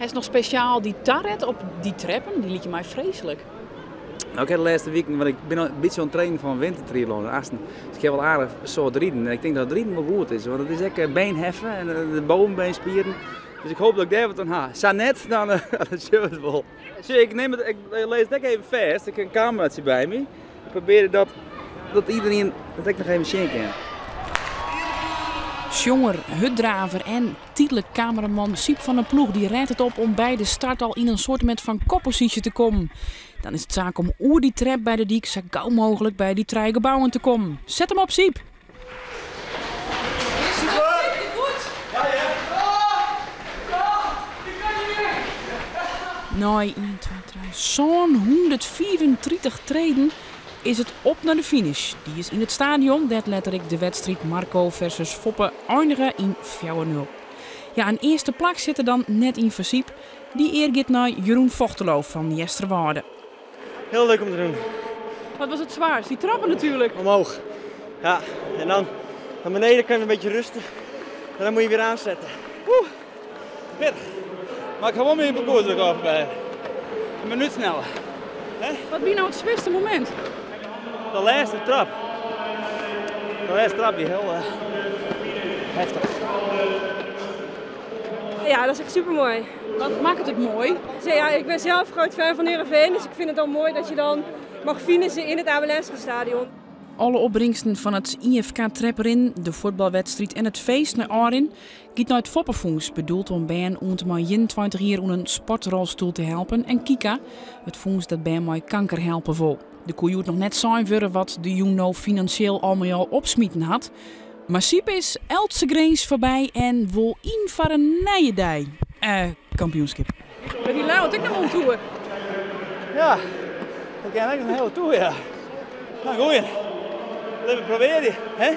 Hast noch spesjaal dy taret op dy treppen? Dy lykje my freeslik. No, ik ha de lêste wiken, want ik bin in bytsje oan it trainen foar in wintertriatlon in Assen. Dus ik ha wol aardich soad riden. En ik tink dat it riden wol goed is, want it is ek beenheffen en de bovenbeenspieren. Dus ik hoop dat ik dêr wat oan ha. Sa net, dan sjogge we it wol. Sjoch, ik nim it, ik lis it ek even fêst. Ik ha in kameratsje by my. Ik probearje dat, dat iedereen it ek noch even sjen kin. Sjonger, hurddraver en tydlik kameraman Syb van der Ploeg dy rêdt it op om by de start al yn in soartemint fan kopposysje te kommen. Dan is it saak om oer dy trep by de dyk sa gau mooglik by dy trije gebouwen te kommen. Set him op, Syb! Nei ien, twa, trije, 735 treden is it op nei de finish. Dy is yn it stadion, dêr't letter ek de wedstriid Marco versus Foppe einige yn fjouwer nul. Ja, in earste plak sit der dan net yn foar Syb. Dy ear giet nei Jeroen Vochteloo fan Easterwâlde. Heel leuk om te doen. Wat was it swaarst? Dy trappen natuerlik. Omhoog. Ja, en dan naar beneden kan je een beetje rustig. En dan moet je weer aanzetten. Oeh, pitich. Mar ik ha wol myn parkoersrekôr foarby. In minuut sneller. Hè? Wat wie no it swierste momint? De lêste trap. De lêste trap wie hiel heftich. Ja, dat is echt super moai. Wat makket it moai? Ja, ik ben zelf groot fan fan Heerenveen, dus ik vind het dan mooi dat je dan mag finishen in het Abe Lenstra stadion. Alle opbringsten fan it IFK Treprin, de fuotbalwedstriid en it feest nei ôfrin giet nei it Foppefûns, bedoeld om bern oant en mei 21 jier oan in sportrolstoel te helpen en Kika, it fûns dat bern mei kanker helpe wol. Der koe hjoed noch net sein wurde wat de jûn no finansjeel al mei al opsmiten hat, mar Syb is eltse grins foarby en wol yn foar in nije dei. Kampioenskip. Mar dy leit ek noch wol in toer. Ja, dat kin ek in hiele toer, ja. Nou, goeie. Litte we probearje, hè?